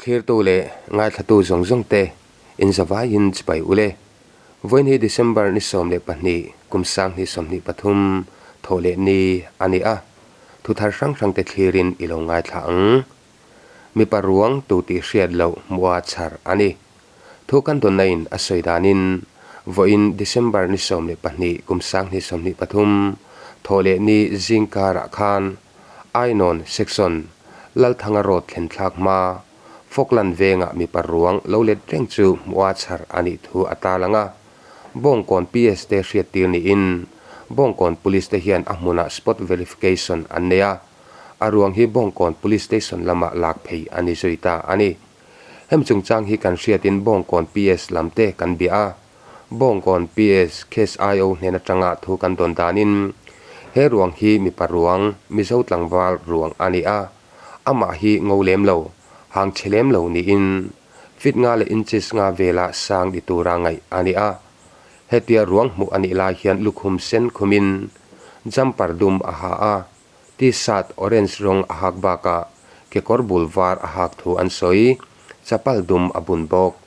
Thlirtu leh ngaithlatu zawng zawng te inzavaiin chibai ule. Vawiin hi December ni 12 kum 2023 thawh leh ni a ni a, thu thar hrang hrang te thlirin i lo ngaithla ang. Mipa ruang tu tih hriat loh hmuha chhar a ni. Thu kan dawnna in a sawi danin vawiin December ni 12 kum 2023 thawh leh ni zingkarah khan Ainawn Section, Lalthanga Road thlen thlak hma, Falkland vengah mipa ruang lo let reng chu hmuha chhar a nih thu a tarlang a. Bawngkawn PS te hriattir niin Bawngkawn Police te hian a hmunah spot verification an nei a, a ruang hi Bawngkawn Police Station lamah lak phei a ni zui ta a ni. Hemi chungchang hi kan hriatin Bawngkawn PS lam te kan bia a. Bawngkawn PS Case IO hnen atanga thu kan dawn danin he ruang hi mipa ruang, Mizo tlangval ruang a ni a, amah hi ngo lem lo, hang chhe lem lo niin feet nga leh inches nga vela sang ni tura ngaih a ni a. Hetia ruang hmuh a nih lai hian lukhum sen khumin jumper dum a ha a, T-shirt orange rawng a hak bakah kekawr bul var a hak thu an sawi, chapal dum a bun bawk.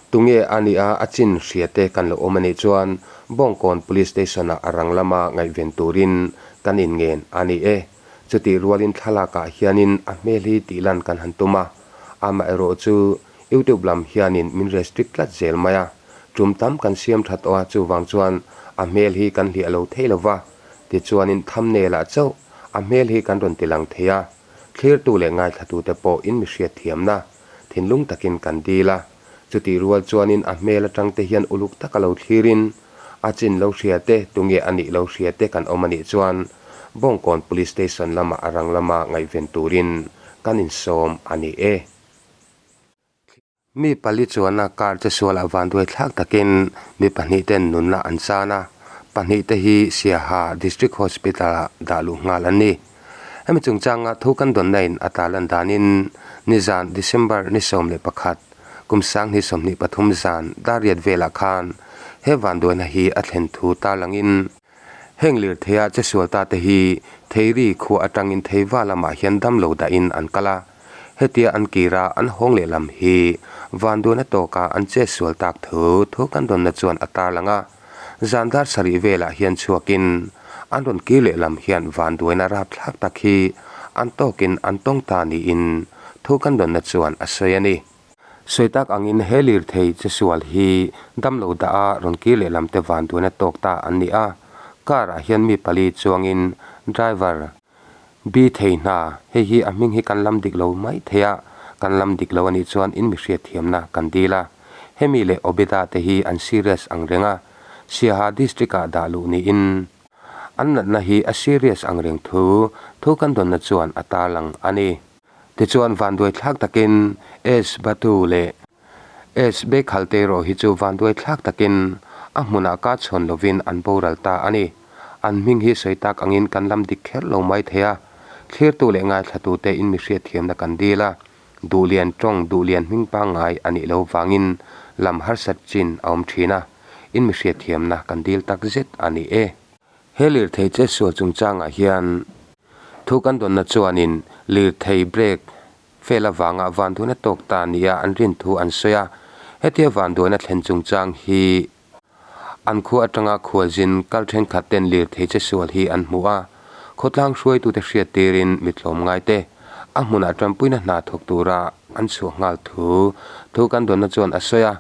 Tunge a nih a a chin hria te kan lo awm a nih chuan Bawngkawn Police Station ah a rang lama ngaihven turin kan inngen a ni e. Chutih rualin thlalakah hianin a hmel hi tih lan kan han tum a, amaherawh chu YouTube lam hianin min restrict tlat zel mai a, tum tam kan siam that awh a, chuvang chuan a hmel hi kan hliah lo thei lo va, tichuanin thumbnail ah chauh a hmel hi kan rawn ti lang thei a, thlirtu leh ngaithlatute pawh in mi hriatthiamna thinlung takin kan dil a, chutih rual chuanin a hmel atang te hian uluk taka lo thlirin a chin lo hria te, tunge a nih lo hria te kan awm a nih chuan Bawngkawn Police Station lamah a rang lama ngaihven turin kan insawm a ni e. Mi pali chuana car che sualah vanduai thlak takin mi pahnih ten nunna an chan a, pahnih te hi Siaha District Hospital ah dah luh nghal an ni. Hemi chungchanga thu kan dawnna in a tarlan danin nizan December ni 11 kum 2023 zan dar riat velah khan he vanduaina hi a thlen thu tarlangin Heng lirtheia che sual ta te hi Theiri khua atangin Theiva lamah hian damlo dahin an kal a, hetia an kira an hawng lehlam hi vanduaina tawka an che sual tak thu thu kan dawnna chuan a tarlang a, zan dar sarih velah hian chhuakin an rawn kir lehlam hian vanduaina rapthlak tak hi an tawkin an tawng ta niin thu kan dawnna chuan a sawi a ni. Sawi tak angin he lirthei che sual hi damlo dah a rawn kir leh lam te vanduaina tawk ta an ni a, car ah hian mi pali chuangin driver bi thei hna, hei hi a hming hi kan lam dik lo mai thei a, kan lam dik lo a nih chuan in mi hriatthiamna kan dil a, hemi leh Obeda te hi an serious ang reng a, Siaha district ah dah luh niin an natna hi a serious ang reng thu thu kan dawnna chuan a tarlang a ni. Tichuan vanduai thlak takin S. Batu leh S. Bekhalte erawh hi chu vanduai thlak takin a hmunah ka chhawn lovin an boral ta a ni. An hming hi sawi tak angin kan lam dik kher lo mai thei a, thlirtu leh ngaithlatute in mi hriatthiamna kan dil a, Duhlian tawng Duhlian hming pangngai a nih loh vangin lam harsat chin a awm thin a, in mi hriatthiamna kan dil tak zet a ni e. He lirthei che sual chungchangah hian thu kan dawnna chuanin lirthei brake fail avanga vanduaina tawk ta nia an rin thu an sawi a. Hetia vanduaina thlen chungchang hi an khua atanga khualzin kal thenkhat ten lirthei che sual hi an hmu a. Khawtlang hruaitute hriat tirin mi tlawmngai te a hmunah tanpuina hna thawk tura an chhuah nghal thu thu kan dawnna chuan a sawi a.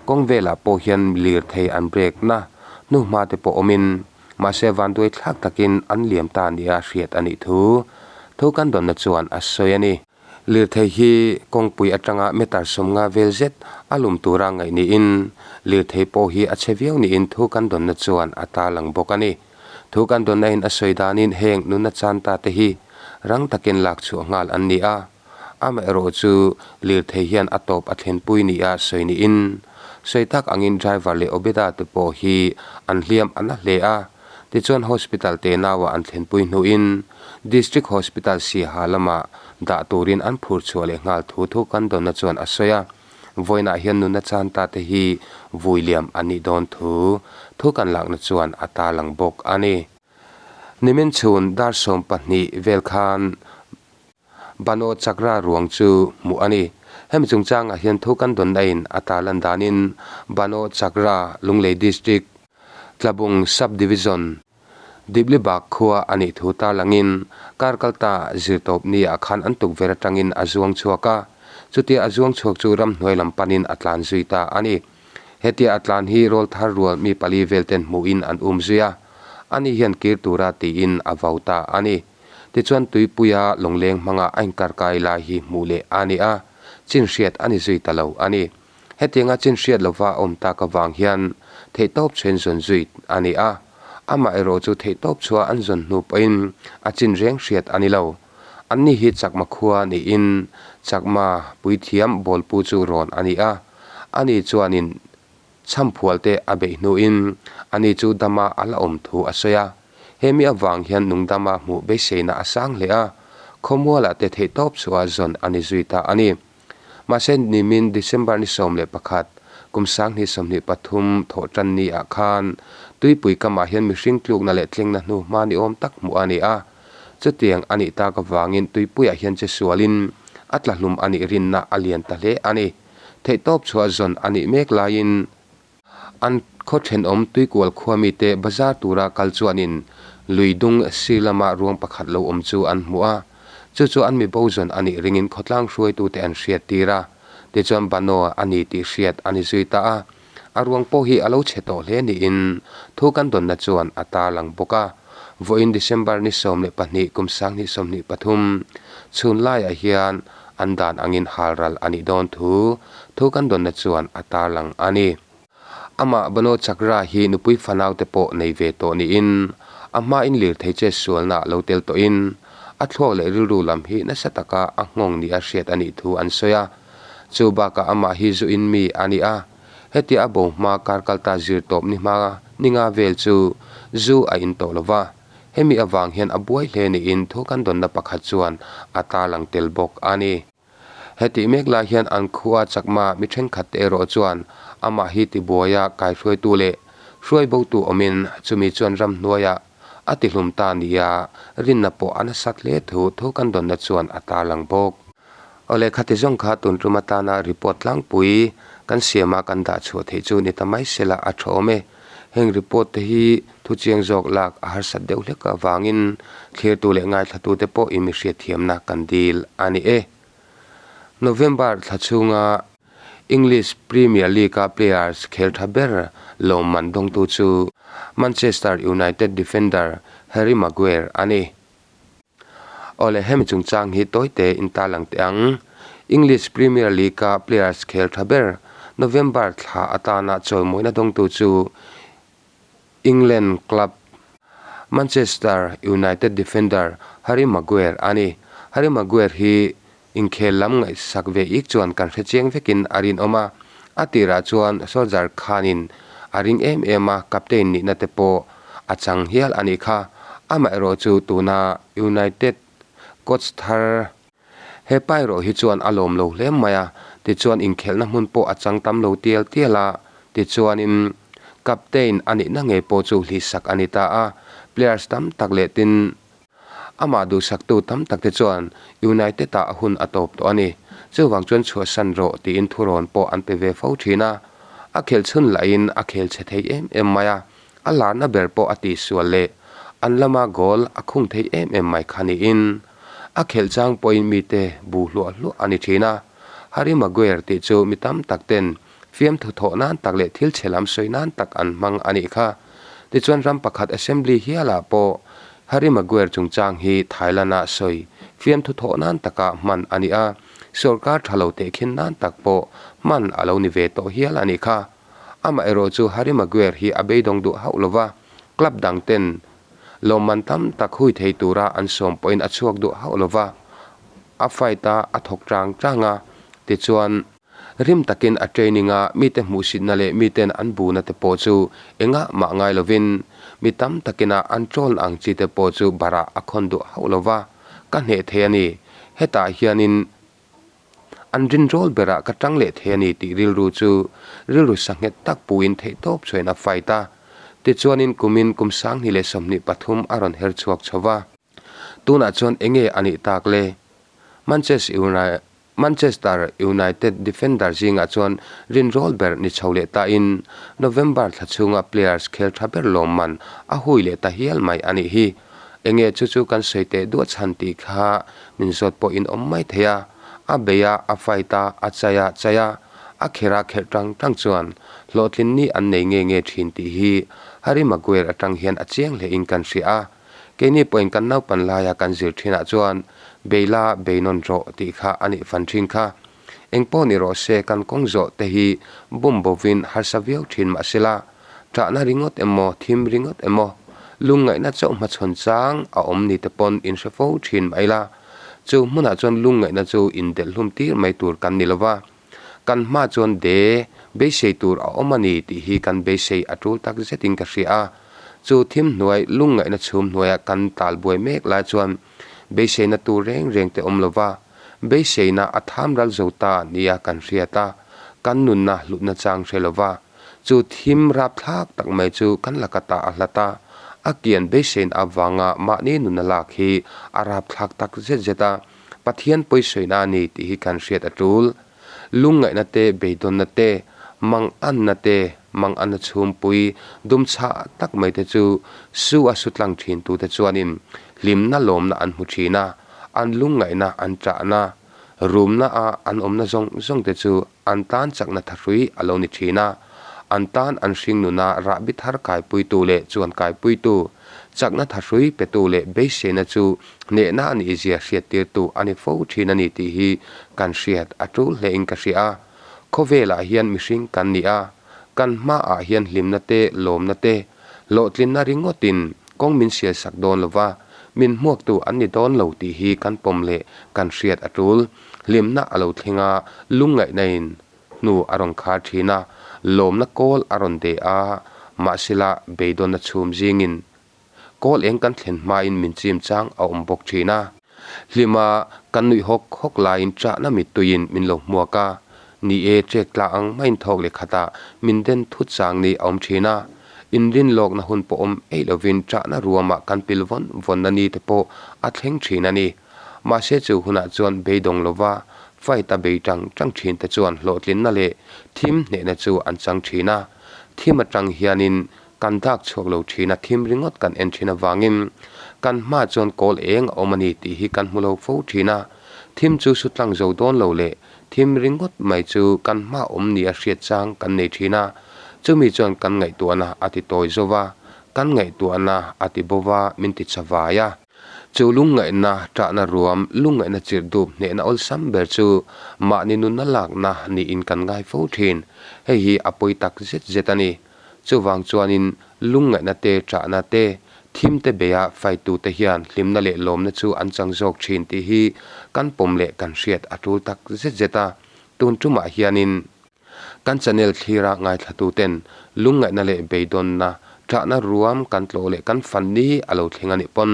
Kawng velah pawh hian lirthei an brake na hnuhma te pawh awmin mahse vanduai thlak takin an liam ta nia hriat a nih thu thu kan dawnna chuan a sawi a ni. Lirthei hi kawngpui atanga meter sawmnga vel zet a lum tura ngaih niin lirthei pawh hi a chhe viau niin thu kan dawnna chuan a tarlang bawk a ni. Thu kan dawnna in a sawi danin heng nunna chan ta te hi rang takin lak chhuah nghal an ni a. Amaherawh chu lirthei hian a tawp a thlenpui nia sawi niin sawi tak angin driver leh Obeda te pawh hi an hliam a na hle a, tichuan hospital te naua an thlenpui hnuin District Hospital Siaha lamah dah turin an phur chhuah leh nghal thu thu kan dawnna chuan a sawi a, vawiinah hian nunna chan ta te hi vui liam a nih dawn thu thu kan lakna chuan a tarlang bawk a ni. Nimin chhun dar 12 vel khan Bano Chakra ruang chu hmuh a ni. Hemi chungchangah hian thu kan dawn aiin a tarlan danin Bano Chakra, Lunglei District, Tlabung Sub-Division, Diblibak khua a nih thu tarlangin kar kalta zirtawp ni-ah khan an tukverh atangin a zuang chhuak a, chutia a zuang chhuak chu ramhnuai lam panin a tlan zui ta a ni. Hetia a tlan hi rawlthar rual mi pali vel ten hmuhin an um zui a, ani hian kir tura tiin a vau ta a ni. Tichuan tuipuia lawngleng hmanga a inkarkai lai hi hmuh leh a ni a, chin hriat a ni zui ta lo a ni. Hetianga chin hriat lova a awm tak avang hian theihtawp chhuain zawn zui a ni a, amaherawh chu theihtawp chhuah an zawn hnu pawhin a chin reng hriat a ni lo. Anni hi Chakma khua niin Chakma puithiam bawlpu chu rawn a ni a, ani chuanin chhamphual te a beih hnuin ani chu dama a la awm thu a sawi a. Hemi avang hian nungdama hmuh beiseina a sang hle a, khawmualah te theihtawp chhuah zawn a ni zui ta a ni. Mahse nimin December ni 11, kum 2023 thawh tan ni ah khan tuipui kamah hian mihring tlukna leh tlengna hnu hma ni awm tak hmuh a ni a. Chutiang a nih tak avangin tuipuiah hian che sualin a tla hlum a nih rinna a lian ta hle a ni. Theihtawp chhuah zawn a nih mek laiin An khaw thenawm Tuikual khua mite bazar tura kal chuanin lui dung sir lama ruang pakhat lo awm chu an hmu a, chu chu an mibo zawn a nih ringin khawtlang hruaitute an hriat tir a, tichuan Bano a ni tih hriat a ni zui ta a. A ruang pawh hi a lo chhe tawh hle niin thu kan dawnna chuan a tarlang bawk a. Vawiin December ni 12 kum 2023 chhun laiah hian an dan angin halral a nih dawn thu thu kan dawnna chuan a tarlang a ni. Amah Bano Chakra hi nupui fanau te pawh nei ve tawh niin a hmain lirthei che sualna lo tel tawhin a thluak leh rilru lam hi nasa taka a nghawng nia hriat a nih thu an sawi a. Chu bakah amah hi zu in mi a ni a, hetia a bo hma kar kalta zir tawp ni hma ni nga vel chu zu a in tawh lo va. Hemi avang hian a buai hle niin thu kan dawnna pakhat chuan a tarlang tel bawk a ni. Hetih mek lai hian an khua chakma mi thenkhat te erawh chuan amah hi tibuaia kaihruaitu leh hruaibotu awmin chumi chuan ramhnuaiah a tihlum ta nia rinna pawh a nasat hle thu thu kan dawnna chuan a tarlang bawk. Awle khati zawng kha tun tum atana report tlangpui kan siama kan dah chhuah theih chu ni ta mai sela a tha awm e. Heng report te hi thu chiang zawk lak a harsat deuh hlek avangin thlirtu leh ngaithlatute pawh i mi hriatthiamna kan dil a ni e. November thla chhunga English Premier League-a players khel tha ber lawmman dawngtu chu Manchester United defender Harry Maguire a ni. Awle hemi chungchang hi tawite in tarlang teh ang. English Premier League-a players khel tha ber November thla atana chawimawina dawngtu chu England club Manchester United defender Harry Maguire a ni. Harry Maguire hi inkhel lam ngaihsak ve ik chuan kan hre chiang vekin a rinawm a. A tirah chuan Solskjaer khanin a ring em em a, captain nihna te pawh a chang hial a nih kha. Amaherawh chu tuna United coach thar he pa erawh hi chuan a lawm lo hle mai a, tichuan inkhelhna hmun pawh a chang tam lo tial tial a, tichuanin captain a nihna ngei pawh chu hlihsak a ni ta a, players tam tak leh tin Amah duhsaktu tam takte chuan United-ah a hun a tawp tawh a ni. Chuvang chuan chhuahsan rawh tiin thurawn pawh an pe ve fo thin a. A khel chhun lahin a khel chhe thei em em mai a, a larna ber pawh a tihsual leh an lama goal a khung thei em em mai kha niin a khelh chang pawhin mite bu hluah hluah a ni thin a. Harry Maguire tih chu mi tam takten fiamthu thawh nan tak leh thil chhe lam sawi nan tak an hmang a nih kha. Tichuan ram pakhat assembly hialah pawh Harry Maguire chungchang hi Thailand-ah sawi fiamthu thawh nan taka hman a ni a, sorkar tha lo tehkhin nan tak pawh hman a lo ni ve tawh hial a nih kha. Amaherawh chu Harry Maguire hi a beidawng duh hauh lova, club dang ten lawmman tam tak hui thei tura an sawm pawhin a chhuak duh hauh lova, a fight a, a thawk tang tang a, tichuan. Rim takin a training a, mite hmuhsitna leh miten an buna te pawh chu engah mah ngai lovin mi tam takina an troll ang chi te pawh chu barah a khawn duh hauh lova, ka hneh thei a ni, hetah hianin an rinrawl berah ka tang leh thei a ni tih rilru chu rilru sanghet tak puin theihtawp chhuahin a fight a. Tichuanin kumin kum 2023 a rawn her chhuak chho va. Tunah chuan enge a nih tak le? Manchester United. Manchester United defender zingah chuan rinrawl ber ni chho leh tain November thla chhunga players khel tha ber lawmman a hui leh ta hial mai a nih hi. Enge chu chu kan sawi teh duah chhan tih kha min zawt pawhin awm mai thei a, a bei a, a fight a, a chai a chai a, a kher a kherh tang tang chuan hlawhtlin ni an nei nge nge thin tih hi Harry Maguire atang hian a chiang hle in kan hria a. Keini pawhin kan naupan laia kan zir thinah chuan bei la bei nawn rawh tih kha a nih fan thin kha. Engpawh ni rawh se kan kawng zawh te hi bum bovin harsa viau thin mah sela, ṭahna ringawt emaw thim ringawt emaw lungngaihna chauh hmachhawn chang a awm ni te pawn in hre fo thin mah ila, chu hmunah chuan lungngaihna chu indelh hlum tir mai tur kan ni lova. Kan hma chuan de beisei tur a awm a ni tih hi kan beisei a tul tak zetin ka hria a. Chu thim hnuai lungngaihna chhum hnuaia kan tal buai mek lai chuan beiseina tur reng reng te awm lova, beiseina a tham ral zo ta nia kan hriat a, kan nunna hlutna chang hre lova, chu thim rapthlak tak mai chu kan laka ta a hlat a, a kian beiseina avanga mahni nunna lak hi a rapthlak tak zet zet a. Pathian pawisawiina a ni tih hi kan hriat a tul. Lungngaihna te, beidawnna te, manganna te, manganna chhumpui dum chhah tak mai te chu su a su tlang thin tute chuanin hlimna lawmna an hmu thin a, an lungngaihna an ṭahna, rumna a an awmna zawng zawng te chu an tan chakna thahrui a lo ni thin a, an tan an hringnuna rahbi thar kaipuitu leh chuan kaipuitu, chakna thahrui petu leh beiseina chu hnehna a nihzia hriattirtu a ni fo thin a ni tih hi kan hriat a tul hlein ka hria a. Khawvelah hian mihring kan ni a, kan hmaah hian hlimna te, lawmna te, hlawhtlinna ringawtin kawng min sialsak dawn lo va, min hmuaktu an ni dawn lo tih hi kan pawm leh kan hriat a tul. Hlimna a lo thleng a, lungngaihnain hnu a rawn khar thin a, lawmna kawl a rawn deh a, mahsela beidawnna chhum zingin kawl eng kan thlen hmain min chim chang a awm bawk thin a. Hlima kan nuih hawk hawk laiin chahna mittuiin min lo hmuak a, ni e ṭek tla ang maiin thawk leh khatah min den thut chang ni a awm thin a. Inrin lawkna hun pawh awm eih lovin chahna ruamah kan pil vawn vawnna ni te pawh a thleng thin a ni. Mahse chu hunah chuan beidawng lova fight a bei tang tang thin te chuan hlawhtlinna leh thim hnehna chu an chang thin a. Thim atang hianin kan dak chhuak lo thin a, thim ringawt kan en thin avangin kan hma chuan kawl eng a awm a ni tih hi kan hmu lo fo thin a. Thim chu su tlang zo dawn lo leh thim ringawt mai chu kan hma awm nia hriat chang kan nei thin a. Chumi chuan kan ngaihtuahna a ti tawi zo va, kan ngaihtuahna a ti bo va, min ti chha vai a. Chu lungngaihna ṭahna ruam, lungngaihna chirh dup hnehna awlsam ber chu mahni nunna lakna niin kan ngai fo ṭhin. Hei hi a pawi tak zet zet a ni. Chuvang chuanin lungngaihna te, ṭahna te, thim te beia faitute hian hlimna leh lawmna chu an chang zawk ṭhin tih hi kan pawm leh kan hriat a ṭul tak zet zet a. Tun ṭumah hianin. Kan channel thlira ngaithlatuten lungngaihna leh beidawnna, ṭahna ruam kan tlawh leh kan fan ni a lo thleng a nih pawn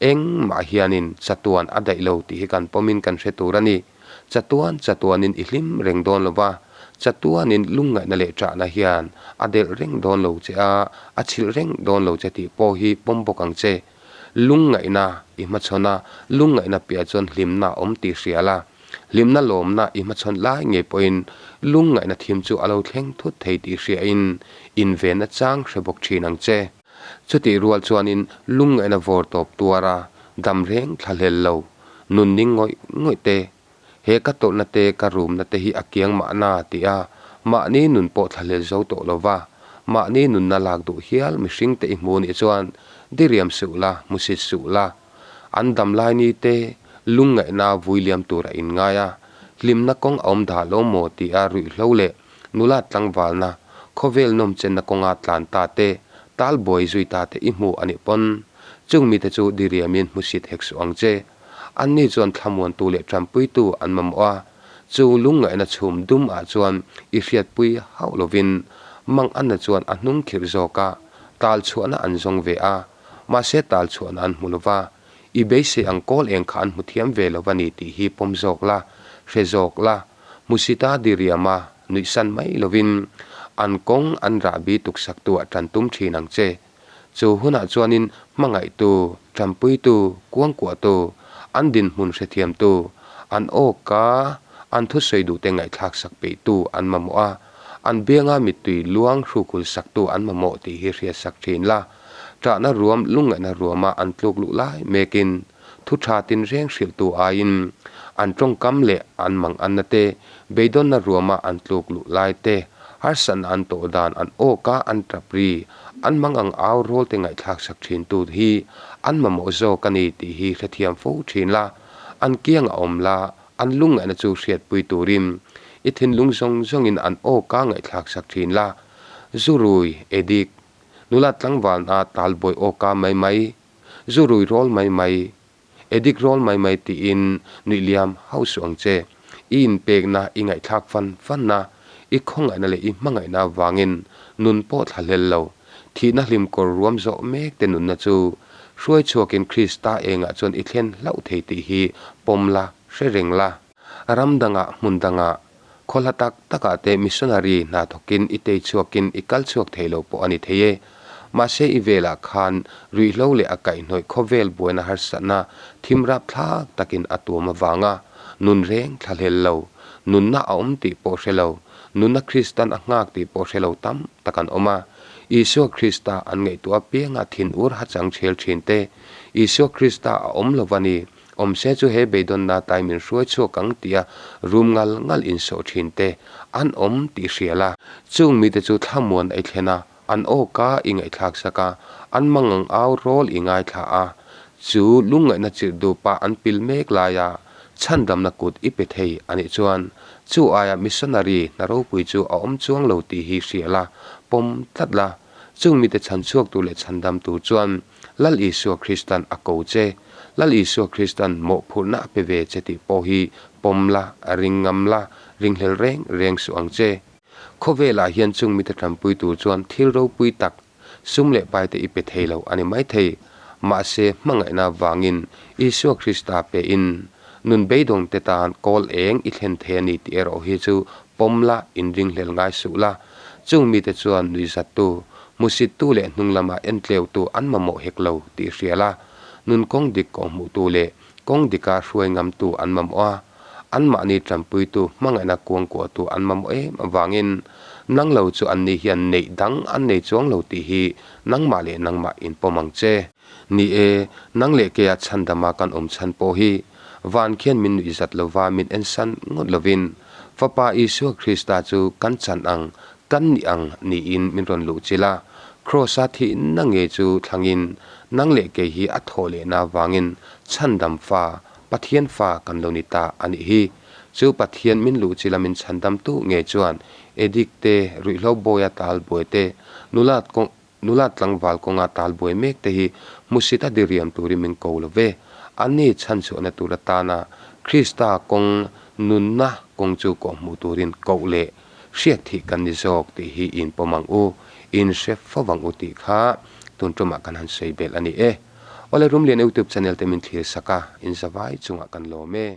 engmah hianin chatuan a daih lo tih hi kan pawmin kan hre tur a ni. Chatuan chatuanin i hlim reng dawn lo va, chatuanin lungngaihna leh ṭahna hian a delh reng dawn lo che a, a chhilh reng dawn lo che tih pawh hi pawm bawk ang che. Lungngaihna i hmachhawn a, lungngaihna piah chuan hlimna a awm tih hria la. Hlimna lawmna i hmachhawn lai ngei pawhin lungngaihna thim chu a lo thleng thut thei tih hriain invenna chang hre bawk thin ang che. Chutih rual chuanin lungngaihna vawr tawp tuar a, dam reng thla hlel lo, nun ning ngawih ngawih te, he ka tawrhna te ka rumna te hi a kiang mahna tih a, mahni nun pawh thla hlel zo tawh lo va, mahni nunna lak duh hial mihring te i hmu nih chuan diriam suh la, hmusit suh la. An dam lai ni te lungngaihna vui liam tur a inngai a, hlimna kawng a awm dah lo maw tih a ruihhlo leh nula tlangvalna khawvel nawm chenna kawnga tlan ta te, tal buai zui ta te i hmu a nih pawn chung mite chu diriamin hmusit hek suh ang che. Anni chuan thlamuantu leh tanpuitu an mamawh a, chu lungngaihna chhum dum ah chuan i hriatpui hauh lovin Manganna chuan a hnung khirh zawk a, tal chhuahna an zawng ve a. Mahse tal chhuahna an hmu lova, i beisei ang kawl eng kha an hmu thiam ve lo a ni tih hi pawm zawk la, hre zawk la, hmusita diriama nuihsan mai lovin an kawng an rahbi tuksaktuah tan tum thin ang che. Chu hunah chuanin hmangaihtu, tanpuitu, kuangkuahtu, an dinhmun hrethiamtu, An awka an thusawi duhte ngaihthlak sak peihtu an mamawh a, an bianga mittui luang hrukul saktu an mamawh tih hi hriatsak thin la. Ṭahna ruam lungngaihna ruama an tluk luh lai mekin thu ṭha tinreng hrilhtu aiin an ṭawngkam leh an manganna te, beidawnna ruama an tluk luh lai te, harsatna an tawh dan an awka an ṭap ri, an mangang au rawl te ngaihthlak sak ṭhintu hi an mamawh zawk a ni tih hi hrethiam fo ṭhin la. An kiang a awm la, an lungngaihna chu hriatpui turin i thinlung zawng zawngin an awka ngaihthlak sak thin la. Zurui, edik, nula tlangvalna talbawi awka mai mai, zurui rawl mai mai, edik rawl mai mai tiin nuih liam hauh suh ang che. I inpekna, i ngaihthlak fan fanna, i khawngaihna leh i hmangaihna avangin nun pawh thla hlel lo. Thihna hlim kawr ruam zawh mek te nunna chu hruai chhuakin Krista engah chuan i thlen hlauh thei tih hi pawm la, hre reng la. Ram dangah, hmun dangah, khaw hla tak takah te missionary hna thawkin i tei chhuakin i kal chhuak thei lo pawh a ni thei e. Mahse i velah khan ruihhlo leh a kaihhnawih khawvel buaina harsatna thim rapthlak takin a tuam avanga nun reng thlahlel lo, nunna a awm tih pawh hre lo, Nunna Kristan a nghak tih pawh hre lo tam tak an awm a. Isua Krista an ngaihtuah apianga thinur ha chang chhel thin te, Isua Krista a awm lo va ni, awm se chu he beidawnna tai min hruai chhuak ang tia rum ngal ngal insawh thin te an awm tih hria la. Chung mite chu thlamuan a i thlen a, an awka i ngaihthlak sak a, an mangang au rawl i ngaithla a, chu lungngaihna chirh dupa an pil mek laia chhandamna kut i pe thei a nih chuan chu aia missionary hna ropui chu a awm chuang lo tih hi hria la, pawm tlat la. Chung mite chhan chhuak tur leh chhandam tur chuan Lal Isua Kristan a ko che. Lal Isua Kristan mawhphurhna a pe ve che tih pawh hi pawm la, ring ngam la, ringhlel reng reng suh ang che. Khawvelah hian chung mite tanpui tur chuan thil ropui tak, sum leh paite i pe thei lo a ni maithei. Mahse, hmangaihna vangin Isua Krista pein nun beidawngte tan kawl eng i thlen thei a ni tih erawh hi chu pawm la, inringhlel ngai suh la. Chung mite chuan nuihzattu, hmusittu leh hnung lama entleutu an mamawh hek lo tih hria la, nun kawng dik kawhhmuhtu leh kawng dika hruai ngamtu an mamawh a. Anmahni tanpuitu hmangaihna kuangkuahtu an mamawh em avangin nang lo chu anni hian neih dang an nei chuang lo tih hi nangmah leh nangmah inpawm ang che. Ni e, nang leh keia chhandama kan awm chhan pawh hi van khian min nuihzat lova min ensan ngawt lovin Fapa Isua Krista chu kan chan ang, kan nih ang niin min rawn luh chilh a. Kraws-a thihna ngei chu thlangin nang leh kei hi a thawh lehna avangin chhandam fa Pathian fa kan lo ni ta a nih hi. Chu Pathian min luh chila min chhandamtu ngei chuan Edik te, ruihhlo bawia tal buai te, nulat kawng nulat tlangval kawnga tal buai mek te hi hmusit a diriam turin min ko lo ve. Anni chhanchhuahna tur atana Krista kawng nunna kawng chu kawhhmuh turin koh leh hriat thih kan ni zawk tih hi inpawm ang u, inhre fo ang u tih kha tun tumah kan han sawi belh a ni e. Awle Rumlian YouTube channel te min thlir sak a, in zavai chungah kan lawm e.